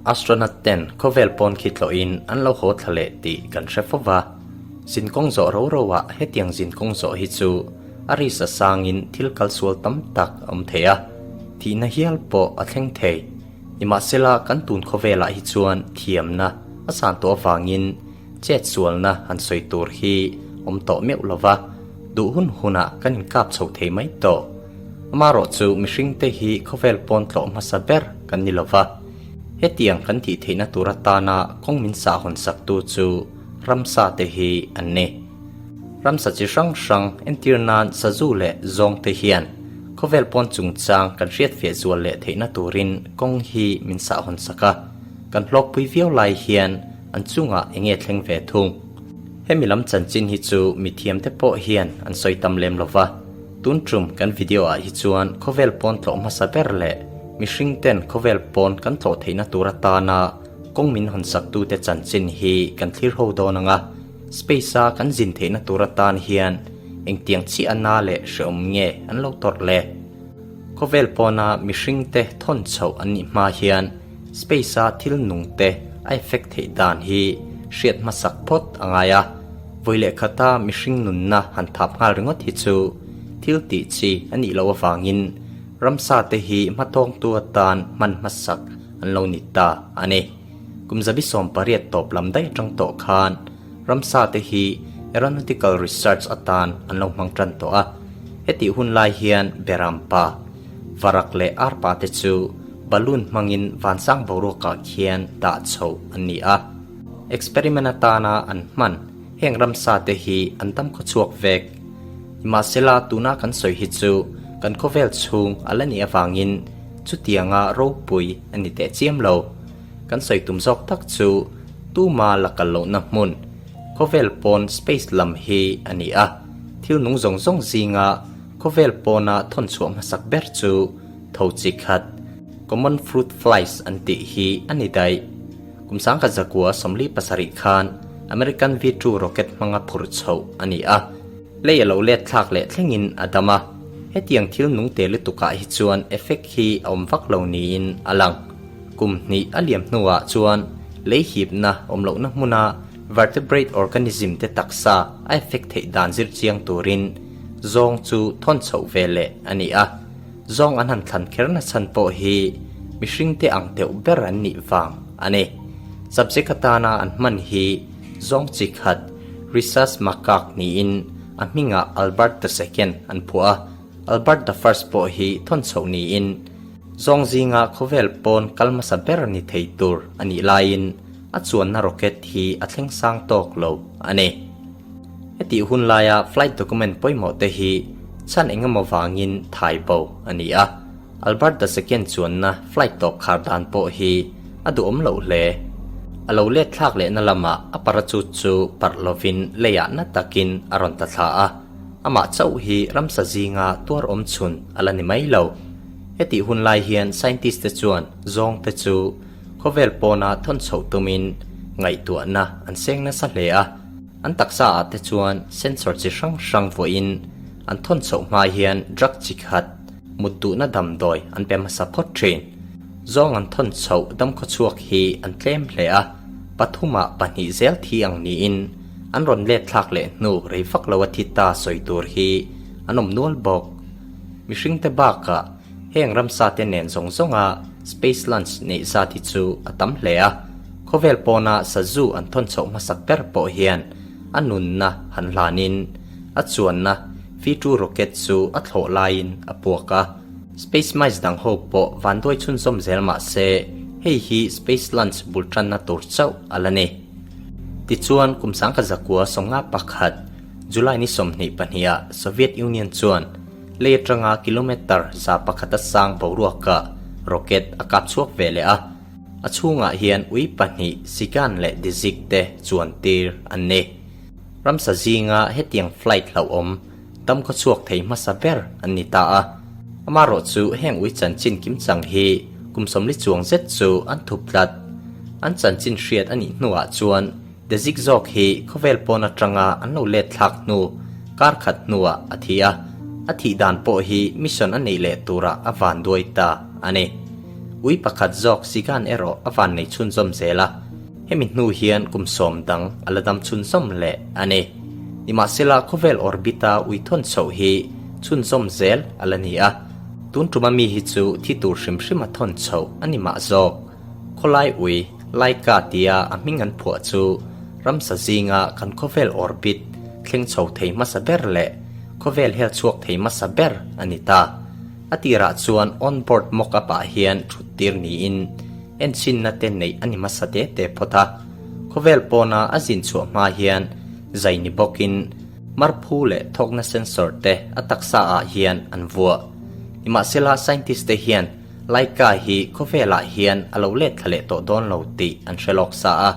Astronaut ten khawvel pawn khi tlawhin an lo haw thla leh tih kan hre fo va. Zinkawng zawh ro ro ah hetiang zinkawng zawh hi chu a risk a sangin thil kalsual tam tak a awm thei a, thihna hial pawh a thleng thei. Nimahsela kan tun khawvelah hi chuan thiamna a san tawh avangin chet sualna han sawi tur hi awm tawh meuh lo va, duh hun hunah kan inkap chho thei mai tawh. Amaherawhchu mihringte hi khawvel pawn tlawh hmasa ber kan ni lo va, hetiang kan tih theihna tur atana kawng min sahhawn saktu chu ramsa te hi an ni. Ramsa chi hrang hrang entir nan sazu leh zawng te hian khawvel pawn chungchang kan hriatfiah zual leh theihna turin kawng hi min sahhawn sak a, kan hlawkpui viau lai hian an chungah eng nge thleng ve thung? Hemi lam chanchin hi chu mithiamte pawh hian an sawi tam lem lo va, tun tum kan video ah hi chuan khawvel pawn tlawh hmasa ber leh mihring ten khawvel pawn kan tlawh theihna tur atana kawng min hawn saktute chanchin hi kan thlir ho dawn ang a, space a kan zin theihna tur atan hian engtiang chiah a na leh hreawm nge an lo tawrh le? Khawvel pawna mihringte thawn chhoh an nih hma hian space a thil nung te a effect theih dan hi hriat hmasak phawt a ngai a, vawi leh khata mihring nunna han thap nghal ringawt hi chu thil tih chi a nih loh avangin ramsa te hi hmatawngtu atan hman hmasak an lo ni ta a ni. Kum 18 tawp lam daih atang tawh khan ramsa te hi aeronautical research atan an lo hmang tan tawh a. Hetih hun lai hian Berampa, Varak leh Arpa te chu balloon hmangin vansang boruakah khian dah chhoh an ni a. Experiment atana an hman heng ramsa te hi an tam khawchhuak vek. Nimahsela tuna kan sawi hi chu kan khawvel chhung a la nih avangin chutianga ropui a ni teh chiam lo. Kan sawi tum zawk tak chu tuma la kal lohna hmun, khawvel pawn space lam hi a ni a. Thil nung zawng zawng zinga khawvel pawna thawn chhuah hmasak ber chu tho chi khat, common fruit flies an tih hi a ni daih. Kum 1947 khan American V-2 rocket hmanga phur chhoh a ni a, lei a lo let thlak leh thlengin a dam a. Hetiang thil nung te lutukah hi chuan effect hi a awm vak lo niin a lang. Kum hnih a liam hnuah chuan lei hipna awm lohna hmuna vertebrate organism te taksa a effect theih dan zir chiang turin zawng chu thawn chhoh ve leh a ni a. Zawng an han thlan kher na chhan pawh hi mihring te ang deuh ber an nih vang a ni. Subject atana an hman hi zawng chi khat Rhesus macaque niin a hmingah Albert the Second an phuah a, Albert the First pawh hi thawn chhoh niin zawng zinga khawvel pawn kal hmasa ber ni thei tur a nih laiin a chuanna rocket hi a thleng sang tawk lo a ni. Hetih hun laia flight document pawimawh te hi chhan eng emaw vangin thai bo a ni a, Albert the Second chuanna flight tawp khar dan pawh hi a duhawm loh hle. A lo let thlak lehna lamah a parachute chu parh lovin leiah na takin a rawn ta thla a, amah chauh hi ramsa zinga tuar awm chhun a la ni mai lo. Hetih hun lai hian scientist te chuan zawng te chu khawvel pawna thawn chhoh tumin ngaihtuahna an seng nasa hle a. An taksa ah te chuan sensor chi hrang hrang vuahin an thawn chhoh hma hian drug chi khat mut duhna damdawi an pe hmasa phawt thin. Zawng an thawn chhoh damkhawchhuak hi an tlem hle a, pathumah pahnih zel thi ang niin an rawn let thlak leh hnu rei vak lo a thi ta sawi tur hi an awm nual bawk. Mihringte bakah heng ramsa te nen zawng zawnga space launch neih zat hi chu a tam hle a. Khawvel pawna sazu an thawn chhoh hmasak ber pawh hian a nunna han hlanin a chuanna V2 rocket chu a thlawh laiin a puak a. Space mice dang ho pawh vanduai chhunzawm zel mah se hei hi space launch bul tanna tur chauh a la ni. Tichuan kum 1951 July ni 22 ah Soviet Union chuan lei atanga kilometre 100 a sang boruaka rocket a kap chhuak ve leh a. A chhungah hian ui pahnih Sigan leh Dizik te chuan tir an ni. Ramsa zinga hetiang flight hlauhawm dam khawchhuak thei hmasa ber an ni ta a. Amaherawh chu heng ui chanchin kimchang hi kum 40 chuang zet chu an thup tlat. An chanchin hriat a nih hnuah chuan Dezik zawk hi khawvel pawn atanga an lo let thlak hnu kar khat hnuah a thi a, a thih dan pawh hi mission a neih leh turah a van duai ta a ni. Ui pakhat zawk Sigan erawh a vannei chhunzawm zel a, hemi hnu hian kum sawm dang a la dam chhunzawm leh a ni. Nimahsela khawvel orbit-a ui thawn chhoh hi chhunzawm zel a la ni a, tun tuma mi hi chu thi tur hrim hrim a thawn chhoh a ni mah zawk. Khawlai ui, Laika tia a hming an phuah chu ramsa zinga kan khawvel orbit thleng chho thei hmasa ber leh khawvel hel chhuak thei hmasa ber a ni ta. A tirah chuan on-board mock-up ah hian thut tir niin enchinna te neih a ni hmasa te te phawt a. Khawvel pawna a zin chhuah hma hian zai ni bawkin marphu leh thawkna sensor te a taksa ah hian an vuah. Nimahsela scientist te hian Laika hi khawvelah hian a lo let thla leh tawh dawn lo tih an hre lawk sa a.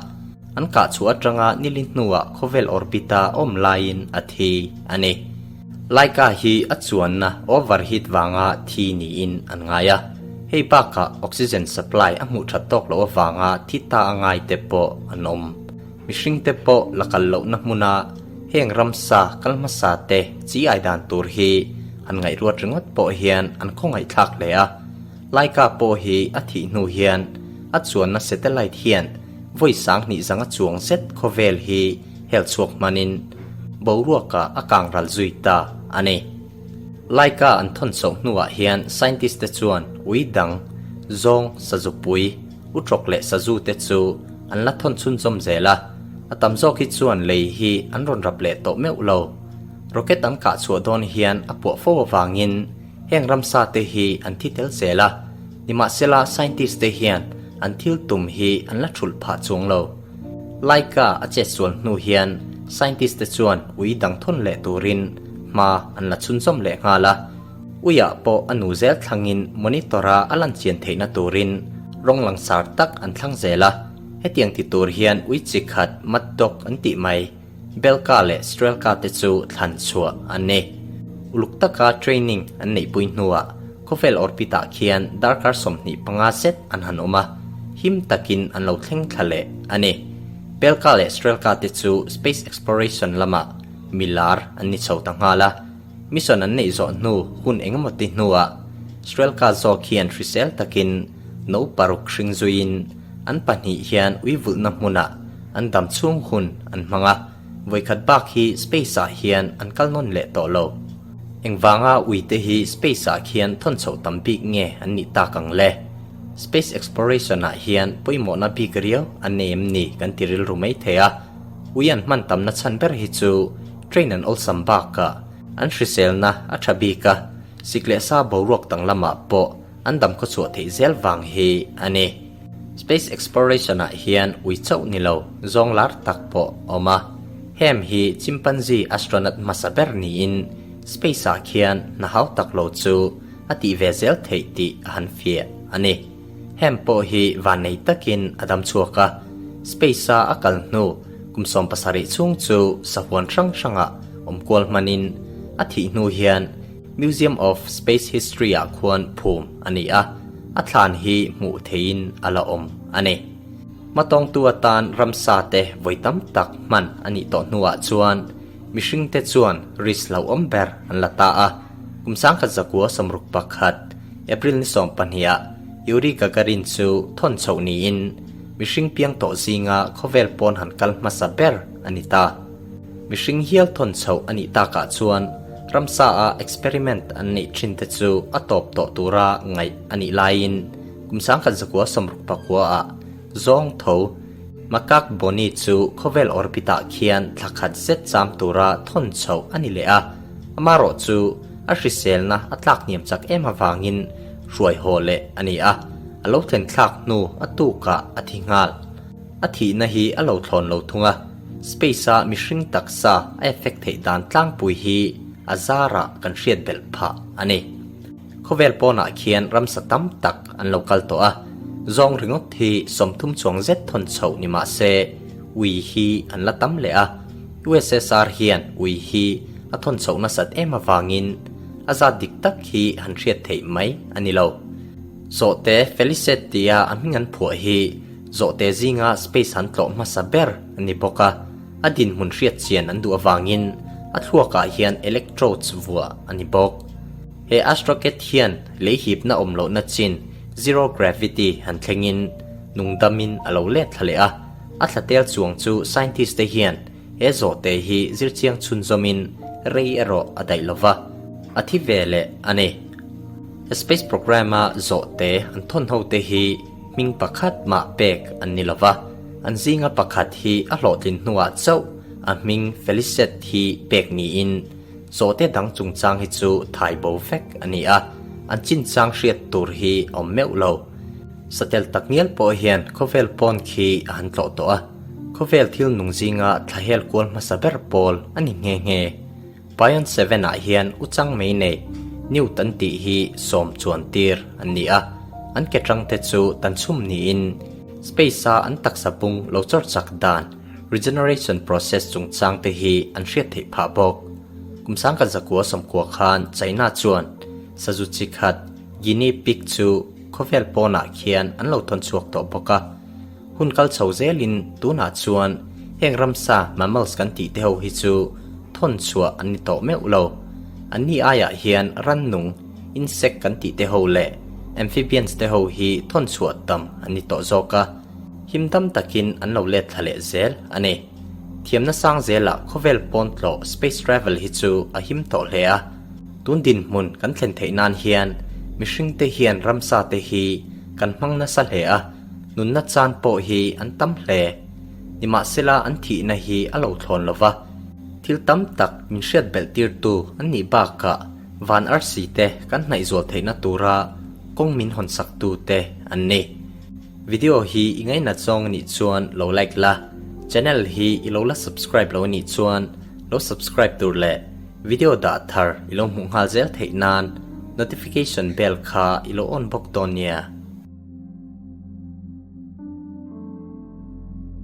An kah chhuah atanga nili hnuah khawvel orbit-a awm laiin a thi a ni. Laika hi a chuanna overheat vanga thi niin an ngai a, hei bakah oxygen supply a hmuh that tawk loh avanga thi ta a ngai te pawh an awm. Mihring te pawh la kal lohna hmuna heng ramsa kal hmasa te chi ai dan tur hi han ngaihruat ringawt pawh hian an khawngaihthlak hle a. Laika pawh hi a thih hnu hian a chuanna satellite hian vawi 2000 zanga chuang zet khawvel hi hel chhuak hmanin boruakah a kang ral zui ta a ni. Laika an thawn chhoh hnuah hian scientist te chuan ui dang, zawng, sazupui, utrawk leh sazu te chu an la thawn chhunzawm zel a, a tam zawk hi chuan lei hi an rawn rap leh tawh meuh lo. Rocket an kah chhuah dawn hian a puah fo avangin heng ramsa te hi an thi tel zel a, nimahsela scientist te hian an thil tum hi an la thulh phah chuang lo. Laika a chetsual hnu hian scientist te chuan ui dang thawn leh turin hma an la chhunzawm leh nghal a. Uiah pawh a nu zel thlangin monitor a a lan chian theihna turin rawng langsar tak an thlang zel a. Hetiang ti tur hian ui chi khat mud dog an tih mai Belka leh Strelka te chu thlan chhuah an ni. Uluk taka training an neihpui hnuah khawvel orbit ah khian darkar 25 zet an han awm a, him takin an lo thleng thla leh a ni. Belka leh Strelka te chu space exploration lamah milar an ni chho ta nghal a, mission an neih zawh hnu hun engemaw ti hnuah Strelka zawk hian hrisel takin no paruk hring zuiin an pahnih hian uivulhna hmunah an dam chhung hun an hmang a, vawikhat bak hi space ah hian an kal nawn leh tawh lo. Engvanga uite hi space ah khian thawn chhoh tam bik nge an nih tak ang le? Space exploration ah hian pawimawhna bik riau an nei em ni kan ti rilru mai thei a, ui an hman tamna chhan ber hi chu train an awlsam bakah an hriselna a tha bik a, sik leh sa boruak danglamah pawh an dam khawchhuah theih zel vang hi a ni. Space exploration ah hian ui chauh ni lo zawng lar tak pawh a awm a. Hem hi chimpanzee astronaut hmasa ber niin space ah khian hna hau tak lo chu a tih ve zel theih tih a han fiah a ni. Hem pawh hi vannei takin a dam chhuak a, space a a kal hnu kum 17 chhung chu sahuan hrang hrangah awm kual hmanin a thih hnu hian Museum of Space History ah khuan phum a ni a, a thlan hi hmuh theihin a la awm a ni. Hmatawngtu atan ramsa te vawi tam tak hman a nih tawh hnuah chuan mihring te chuan risk hlauhawm ber an la ta a. Kum 1961, April ni 12 ah Yuri Gagarin chu thawn chhoh niin mihring piang tawh zinga khawvel pawn han kal hmasa ber a ni ta. Mihring hial thawn chhoh a nih takah chuan ramsa a experiment an neih thin te chu a tawp tawh tura ngaih a nih laiin kum 1969 ah zawng tho Macaque Bonnie chu khawvel orbit ah khian thla khat zet cham tura thawn chhoh a ni leh a, amarawh chu a hriselna a tlak hniam chak em avangin hruai haw leh a ni a, a lo thlen thlak hnu a tukah a thi nghal. A thihna hi a lo thlawn lo thung a, space-a mihring taksa a effect theih dan tlangpui hi a zarah kan hriat belh phah a ni. Khawvel pawnah khian ramsa tam tak an lo kal tawh a, zawng ringawt hi 30 chuang zet thawn chhoh ni mah se ui hi an la tam leh a, USSR hian ui hi a thawn chhoh nasat em avangin a zat dik tak hi han hriat theih mai a ni lo. Zawhte Felicet tia a hming an phuah hi Zawhte zinga space an tlawh hmasa ber a ni bawk a, a dinhmun hriat chian an duh avangin a thluakah hian electrodes vuah a ni bawk. He astrocket hian lei hipna awm lohna chin. Zero gravity han thlengin nungdamin a lo let thla leh a. A thla tel chuang chu scientist te hian he zawhte hi zirchiang chhunzawmin rei erawh a daih lo va, a thi ve leh a ni. Space program-a zawhte an thawn ho te hi hming pakhat mah pek an ni lo va, an zinga pakhat hi a hlawhtlin hnuah chauh a hming Felicet hi pek niin zawhte dang chungchang hi chu thai bo vek a ni a, an chinchang hriat tur hi a awm meuh lo. Satel tak ngial pawh hian khawvel pawn khi a han tlawh tawh a, khawvel thil nung zinga thlahel kual hmasa ber pawl a ni nghe nghe. Bayon Seven-ah hian u chang mai nei Newt an tih hi sawm chuan tir an ni a, an ke tang te chu tan chhum niin space-a an taksa bung lo chawr chak dan, regeneration process chungchang te hi an hriat theih phah bawk. Kum sangkhat zakua sawmkua khan China chuan sazu chi khat Guinea pig chu Khawvel pawnah khian an lo thawn chhuak tawh bawk a, hun kal chho zelin tunah chuan heng ramsa mammals kan tih te ho hi chu thawn chhuah an ni tawh meuh lo. Anni aiah hian rannung, insect kan tih te ho leh amphibians te ho hi thawn chhuah tam an ni tawh zawk a, him dam takin an lo let thla leh zel a ni. Thiamna sang zelah khawvel pawn tlawh space travel hi chu a him tawh hle a. Tun dinhmun kan thlen theih nan hian mihringte hian ramsa te hi kan hmang nasa hle a, nunna chan pawh hi an tam hle. Nimahsela an thihna hi a lo thlawn lo va, thil tam tak min hriat belh tirtu an nih bakah van arsi te kan hnaih zual theihna tura kawng min hawn saktu te an ni. Video hi i ngainat zawng anih chuan lo like la, channel hi i lo la subscribe lo anih chuan lo subscribe tur leh Video dah thar i lo hmuh nghal zel theih nan notification bell kha i lo on bawk dawn nia.